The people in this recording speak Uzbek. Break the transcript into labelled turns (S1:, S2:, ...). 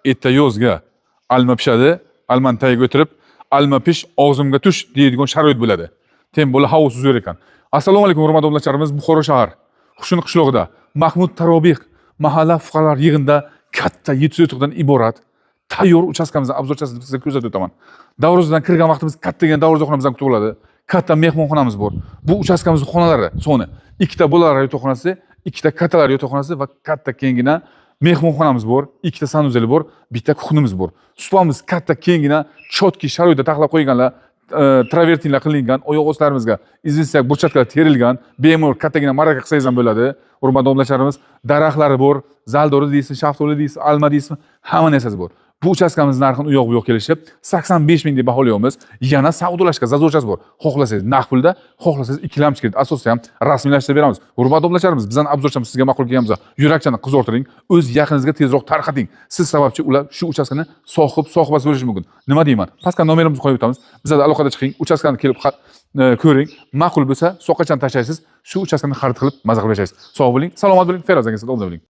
S1: Erta yozga alma pishadi, almani tagiga o'tirib, "Alma pish, og'zimga tush" deydigan sharoit bo'ladi. Tem bo'la havosi zo'r ekan. Assalomu alaykum, hurmatli obunachilarimiz. Buxoro shahar, Hushun qishlog'ida, Mahmud Tarobih mahalla fuqarolar yig'inida katta 7 sotixdan iborat tayyor uchastkamizni обзор chasini sizga ko'rsatib o'taman. Darvozadan kirgan vaqtimiz kattagina darvozaxonamizdan kutib oladi. Katta mehmonxonamiz bor. Bu uchastkamizni xonalari soni: ikkita bolalar yotoqxonasi, ikkita kattalar yotoqxonasi va katta kenggina mehmonxonamiz bor, ikkita санузел i bor, bitta кухня miz bor. Supamiz katta, kenggina, чёткий sharoitda taxlab qo'yganlar, travertinlar qilingan, oyoq ostlarimizga известняк брусчатка lar terilgan, bemalol kattagina ma'raka qilsangiz ham bo'ladi. Hurmatli obunachilarimiz, daraxtlari bor, zaldori deysizmi, shaftoli deysizmi, alma deysizmi, hamma narsasi bor. Bu uchastkamiz narxini u yoq bu yoq kelishib 85 ming deb baholayapmiz. Yana savdolashga зазор chasi bor. Xohlasangiz naqd pulda, xohlasangiz ikkilamchi kredit asosida ham rasmiylashtirib beramiz. Hurmatli obunachilarimiz, bizani обзор chamiz sizga ma'qul kelgan bo'lsa, yurakchani qizartiring, o'z yaqiningizga tezroq tarqating. Siz sababchi ular shu uchastkani sohib, sohibasi bo'lishi mumkin. Nima deyman? Pastga nomerimizni qo'yib o'tamiz. Bizada aloqada chiqing, uchastkani kelib ko'ring. Ma'qul bo'lsa, soqqachani tashlaysiz, shu uchastkani xarid qilib, maza qilib yashaysiz. Sog' bo'ling, salomat bo'ling, Feroz aka, obuna bo'ling.